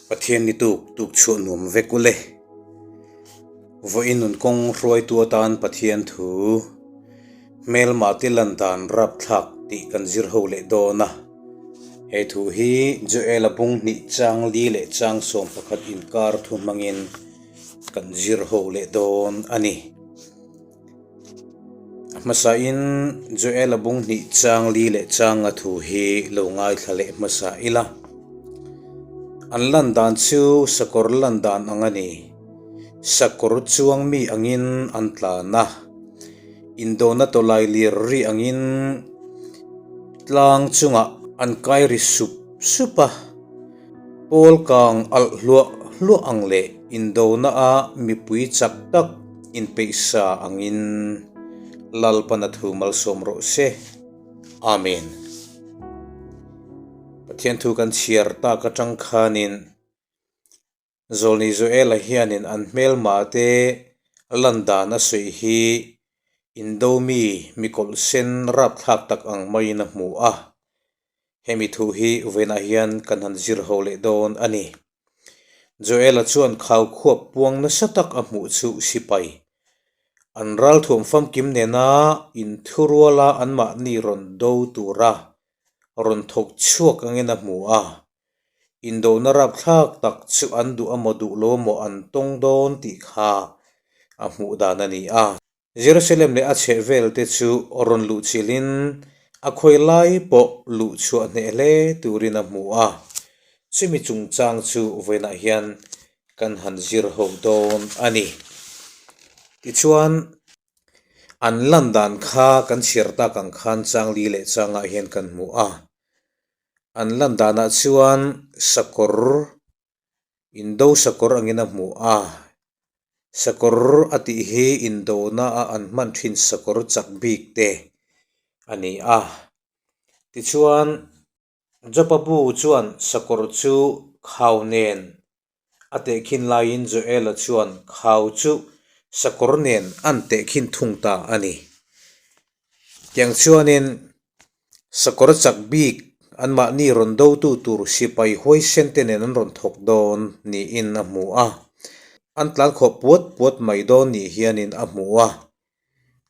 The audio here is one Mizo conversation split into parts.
Pathian ni tuk tuk chhuah nuam vek ule. Vawiin nun kawng hruaitu atan Pathian thu hmelmah te lan dan rapthlak tih kan zir ho leh dawn a. He thu hi Joel-a bung hnih chang li leh chang 11 inkar thu hmangin kan zir ho leh dawn a ni. A hmasain Joel-a bung hnih chang li leh changa thu hi lo ngaithla leh hmasa ila. An lan dan chu sakawr lan dan ang a ni. Sakawr chuang mi angin an tlan a, indona tawlai lir ri angin tlang chungah an kai ri sup sup a. Pawl kang alh hluah hluah ang leh indona a mipui chak tak inpeihsa angin Lalpana thu malsawm rawh se. Amen. Pathian thu kan chhiar tak atang khanin Zawlni Joela hianin an hmelma te lan dan a sawi hi indo mi mikawlh sen rapthlak tak ang maiin a hmu a. Hemi thu hi vawiinah hian kan han zir ho leh dawn a ni. Joela chuan khau khuap puang nasa tak a hmuh chu sipai an ralthuam famkim nena inthuruala anmahni rawn do tura rawn thawk chhuak angin a hmu a. Indona rapthlak tak chu an duh amaw duh lo amaw an tawng dawn tih kha a hmuh dan a ni a. Jerusalem leh a chhehvel te chu rawn luh chilhin a khawi lai pawh luh chhuah hneh hle turin a hmu a, chumi chungchang chu vawiinah hian kan han zir ho dawn a ni. Tichuan, an lan dan kha kan chhiar tak ang khan changli leh changah hian kan hmu a, an lan danah chuan sakawr Indo sakawr angin a hmu a, sakawr a tih hi indona a an hman thin sakawr chak bik te a ni a. Tichuan Jopa bu chuan sakawr chu khau nen a tehkhin laiin Joela chuan khau chu sakawr nen an tehkhin thung ta a ni. Tiang chuanin sakawr chak bik anmahni rawn dotu tur sipai huaisen te nen an rawn thawk dawn niin a hmu a. An tlan khawh puat puat mai dawn ni hianin a hmu a.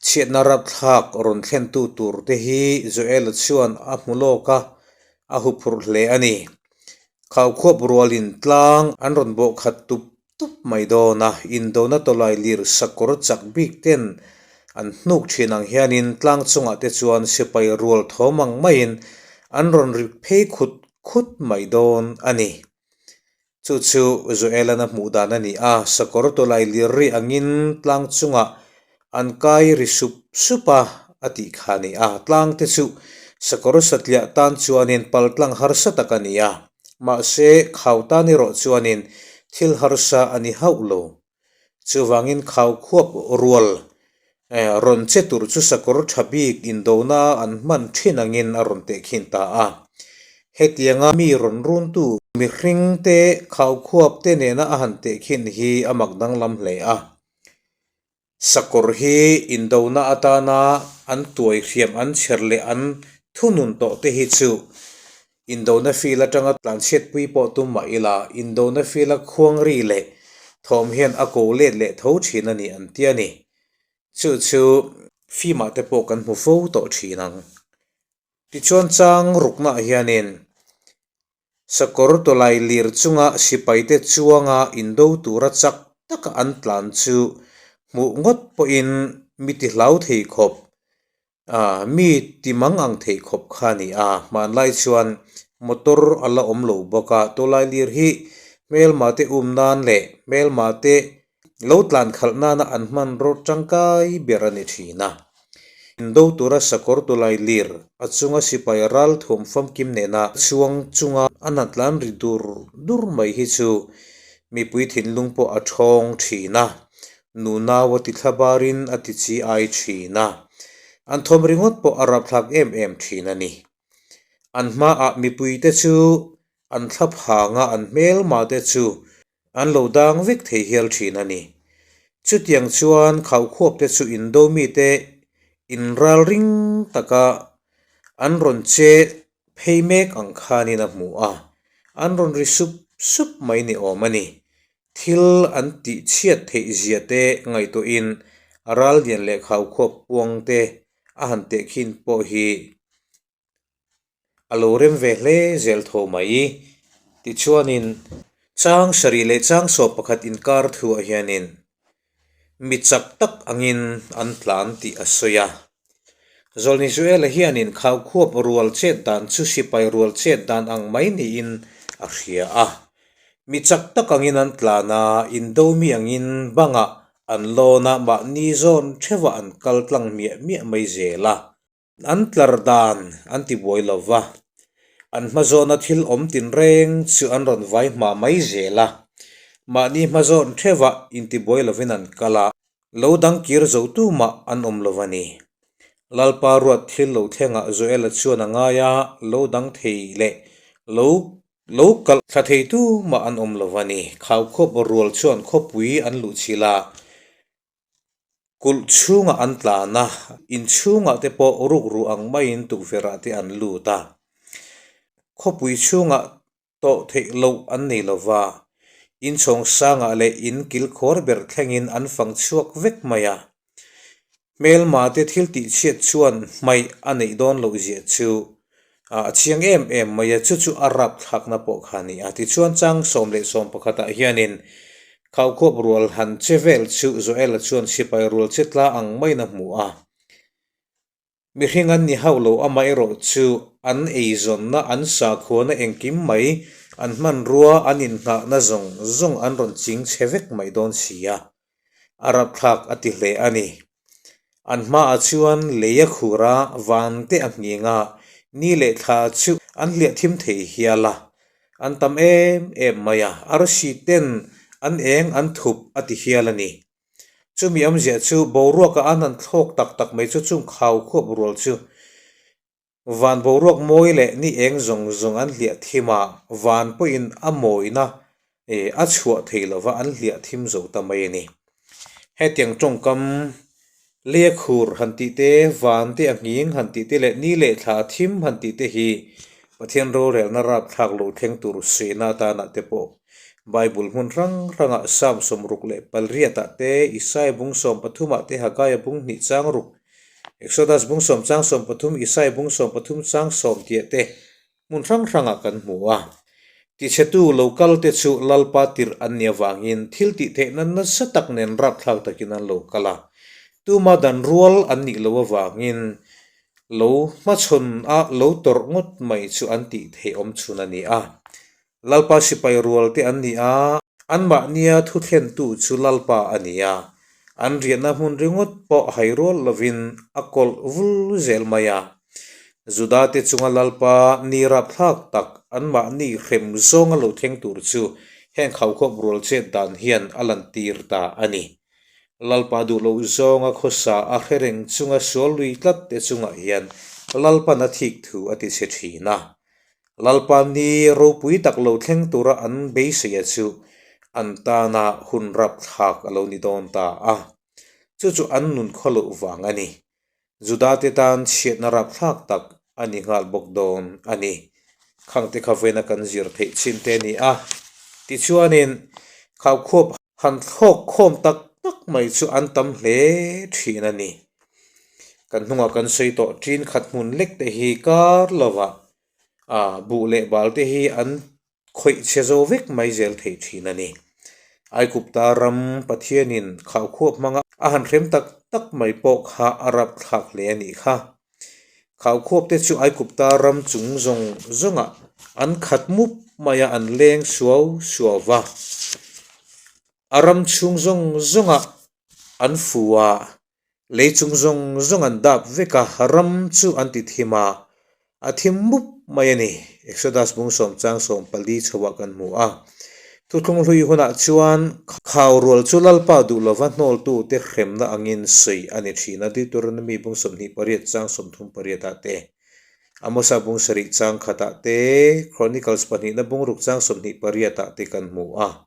Chhiatna rapthlak rawn thlentu tur te hi Joel-a chuan a hmu lawk a, a huphurh hle a ni. Khaukhuap rualin tlang an rawn bawh khat tup tup mai dawn a, indona tawlai lir sakawr chak bik ten an hnuk thin ang hianin tlang chungah te chuan sipai rual thawm ang maiin an rawn ri phei khut khut mai dawn a ni. Chu chu Joel-an a hmuh dan a ni a, sakawr tawlai lir ri angin tlang chungah an kai ri sup sup a, a tih kha a ni a. Tlang te chu sakawr satliah tan chuanin pal tlang harsa tak a ni a, mahse khau tan erawh chuanin thil harsa a ni hauh lo. Chuvangin khau khuap rual rawn che tur chu sakawr tha bik indona an hman thin angin a rawn tehkhin ta a. Hetianga mi rawn runtu mihring te khau khuap te nena a han tehkhin hi a mak danglam hle a. Sakawr hi indona atana an tuai hriam an chher leh an thunun tawh te hi chu indona field atanga tlanchhiatpui pawh tum mah ila indona field a khuang ri leh thawm hian a ko let leh tho thin a ni an ti a ni. Chu chu film ah te pawh kan hmu fo tawh thin ang. Tichuan chang ruknaah hianin Sakawr tawlai lir chunga sipaite chuanga indo tura chak taka an tlan chu hmuh ngawt pawhin mi ti hlau thei khawp, mi ti mang ang thei khawp kha a ni a. Hmanlai chuan motor a la awm lo bawk a, tawlai lir hi hmelma te um nan leh hmelma te Lo tlan khalh nana an hmanraw tangkai ber a ni thin a. Indo tura sakawr tulai lir a chunga sipai ral thuam famkim nena chhuang chunga a hna tlan ri dur dur mai hi chu mipui thinlung pawh a thawng thin a, nunau a ti thla barin a ti chi ai thin a, an thawm ringawt pawh a rapthlak em em thin a ni. An hmaah mipuite chu an thla phanga an hmelma te chu An lo dang vek thei hial thin a ni. Chutiang chuan khaukhuap te chu indo mite inral ring taka an rawn che phei mek ang khanin a hmu a, an rawn ri sup sup mai ni awm a ni. Thil an tih chhiat theih zia te ngaihtuahin ral lian leh khaukhuap puang te a han tehkhin pawh hi a lo rem ve hle zel tho mai. Tichuanin chang sarih leh chang sawp pakhat inkar thuah hianin mi chak tak angin an tlan tih a sawi a. Zawlni Joel-a hianin khaukhuap rual chet dan chu sipai rual chet dan ang mai niin a hria a. Mi chak tak angin an tlan a, indo mi angin bangah an lawn a, mahni zawn theuhah an kal tlang miah miah mai zel a. An tlar dan an ti buai lo va, an hmazawna thil awm tinreng chu an rawn vai hma mai zel a. Mahni hmazawn theuhah intibuai lovin an kal a, lo dang kir zo tumah an awm lo a ni. Lalpa ruat thil lo thlengah Joela chuan a ngai a, lo dang thei leh lo lo kalh thla thei tumah an awm lo a ni. Khaukhawp rual chuan khawpui an luhchilh a. Kulh chhungah an tlan a, in chhungah te pawh rukru ang maiin tukverhah te an lut a. Khawpui chhungah tawh theih loh an nei lo va, in chhawng sangah leh in kilkhawr ber thlengin an fang chhuak vek mai a. Hmelma te thil tih chhiat chuan hmaih a neih dawn loh zia chu a chiang em em mai a, chu chu a rapthlakna pawh kha a ni a. Tichuan chang 11 hianin Khaukhuap rual han che vel chu Joel-a chuan sipai rual che tla ang maiin a hmu a. Mihring an ni hauh lo amaherawh chu an eizawnna, an sakhuana engkim mai, an hmanrua, an inngahna zawng zawng an rawn ching chhe vek mai dawn si a. A rapthlak a ti hle a ni. An hmaah chuan lei a khur a, van te a nghing a, ni leh thla chu an hliah thim thei hial a. An tam em em mai a, arsi ten an eng an thup a ti hial a ni. Chumi awmzia chu boruakah an han thlawk tak tak mai chu chung khau khuap rual chu Van boruak mawi leh ni eng zawng zawng an hliah thim a, van pawhin a mawina a chhuah thei lova an hliah thim zo ta mai a ni. Hetiang tawngkam lei a khur han tih te, van te a nghing han tih te leh ni leh thla a thim han tih te hi Pathian rorelna rapthlak lo thleng tur suihna atanah te pawh Bible hmun hrang hrangah Psalm 68 ah te, Isaiah bung 13 ah te, Hagaia bung hnih chang ruk Exodus bung sawm chang 13, Isaiah bung 13 chang sawm tih te hmun hrang hrangah kan hmu a. Tichhetu lo kal te chu Lalpa tirh an nih avangin thil tih theihna nasa tak nen rapthlak takin an lo kal a. Tuma dan rual an nih loh avangin lo hmachhawn a lo tawrh ngawt mai chu an tih theih awm chhun a ni a. Lalpa sipai rual te an ni a, anmahnia thuthlentu chu Lalpa a ni a, an riahna hmun ringawt pawh hai rual lovin a kawlh vul zel mai a. Juda te chunga Lalpa ni rapthlak tak anmahni hrem zawnga lo thleng tur chu heng khaukhawp rual chet dan hian a lantir ta a ni. Lalpa duh loh zawnga khawsa a hre reng chunga sual lui tlat te chungah hian Lalpan a thik thu a ti chhe thin a. Lalpa ni ropui tak lo thleng tura an beiseia chu an tana hun rapthlak a lo ni dawn ta a. Chu chu an nun khaw loh vang a ni. Judate tan chhiatna rapthlak tak a ni nghal bawk dawn a ni. Khangte kha vawiina kan zir theih chin te a ni a. Tichuanin, Khaukhuap han thlawk khawm tak tak mai chu an tam hle thin a ni. Kan hnungah kan sawi tawh ṭin khat hmun lek te hi kar lovah buh leh bal te hi an khawih chhe zo vek mai zel thei thin a ni. Aikupta ram Pathianin khauhkhuap hmanga a han hrem tak tak mai pawh kha a rapthlak hle a nih kha. Khauhkhuap te chu Aikupta ram chung zawng zawngah an khat mup mai a, an leng suau suau va. A ram chhung zawng zawngah an fu a, lei chung zawng zawng an dap vek a, ram chu an ti thim a, a thim mup mai a ni. Exodus bung sawm chang 14 chhoah kan hmu a. Thuthlung hlui hunah chuan khau rual chu Lalpa duh lova hnawltute hremna angin sawi a ni thin a, Deuteronomy bung 28 chang 38 ah te, Amosa bung sarih chang khatah te, Chronicles pahnihna bung ruk chang 28 ah te kan hmu a.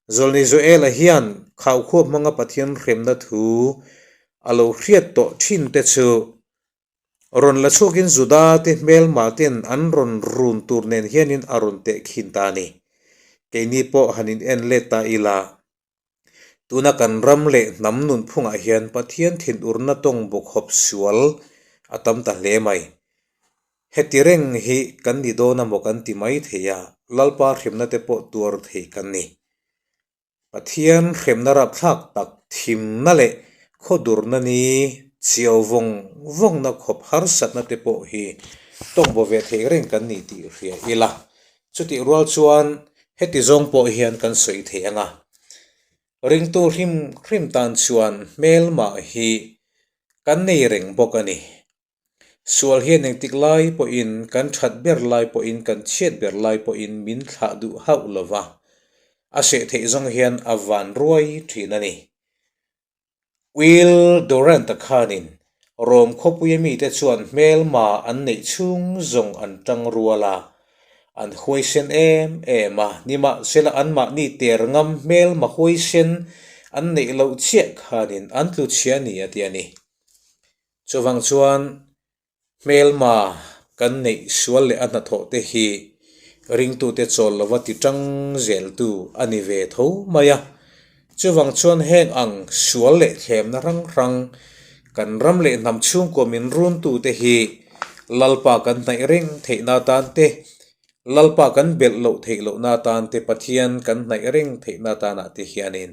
Zawlni Joel-a hian khaukhua hmanga Pathian hremna thu a lo hriat tawh thin te chu rawn la chhuakin Juda te hmelma ten an rawn run tur nen hianin a rawn teh khin ta a ni. Keini pawh han in en let ta ila, tuna kan ram leh hnam nunphungah hian Pathian thinurna tawng bawkhawp sual a tam ta hle mai. Heti reng hi kan ni dawn a maw kan ti mai thei a, Lalpa hremna te pawh tuar thei kan ni. Pathian hremna rapthlak tak thimna leh khawdurna ni chiau vawng vawngna khawp harsatna te pawh hi tawngbaw ve thei reng kan ni tih hria ila. Chutih rual chuan heti zawng pawh hian kan sawi thei ang a, ringtu hrim hrim tan chuan hmelmah hi kan nei reng bawk a ni. Sual hian engtik lai pawhin kan that ber lai pawhin kan chhiat ber lai pawhin min thlah duh hauh lo va, a seh theih zawng hian a van ruai thin a ni. Will Durant-a khanin Rom khawpuia mite chuan hmelma an neih chhung zawng an tang rual a, an huaisen em em a, nimahsela anmahni ter ngam hmelma huaisen an neih loh chiah khanin an tlu chhia ni a ti a ni. Chuvang chuan hmelma kan neih sual leh a hnathawh te hi ringtute chawl lova ti tang zeltu a ni ve tho mai a. Chuvang chuan heng ang sual leh thlemna hrang hrang kan ram leh hnam chhungkua min runtute hi Lalpa kan hnaih reng theihna atan te, Lalpa kan belh loh theih lohna atan te, Pathian kan hnaih reng theihna atanah te hianin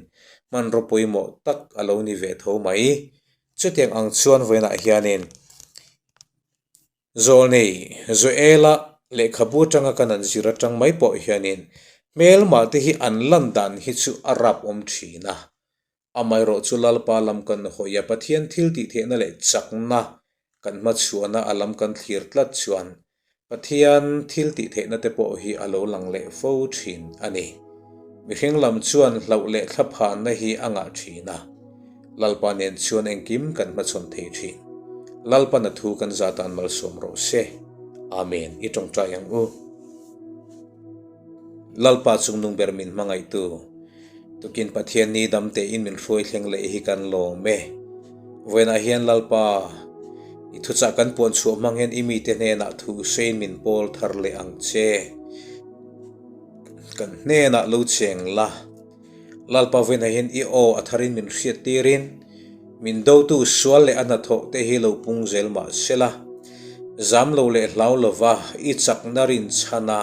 hmanraw pawimawh tak a lo ni ve tho mai. Chutiang ang chuan vawiinah hianin Zawlnei Joela lehkhabu atanga kan an zir atang mai pawh hianin hmelmah te hi an lan dan hi chu a rap awm thin a. Amaherawh chu Lalpa lam kan hawi a, Pathian thil tih theihna leh chakna kan hmachhuahna a lam kan thlir tlat chuan Pathian thil tih theihna te pawh hi a lo lang leh fo thin a ni. Mihring lam chuan hlauh leh thlaphanna hi a ngah thin a, Lalpa nen chuan engkim kan hmachhawn thei thin. Lalpan a thu kan za tan malsawm rawh se. Amen. I tawngtai ang u. Lalpa chungnung ber min hmangaihtu, tukin Pathian ni dam tein min hruai thleng leh hi kan lawm e. Vawiinah hian Lalpa, i thuchah kan puan chhuah hmang hian i mite hnenah thu hrein min pawl thar leh ang che. Kan hnenah lo cheng la. Lalpa vawiinah hian i aw a tharin min hriat tirin, min dotu sual leh a hnathawh te hi lo pung zel mah sela. Zam lo leh hlau lova i chakna rinchhan a,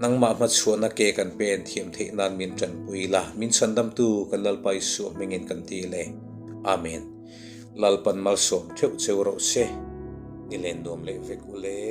nangmah hmachhuahna ke kan pen thiam theih nan min tanpui la, min chhandamtu kan Lalpa Isua hmingin kan ti le. Amen. Lalpan malsawm theuh cheu rawh se. Ni len nuam leh vek u le.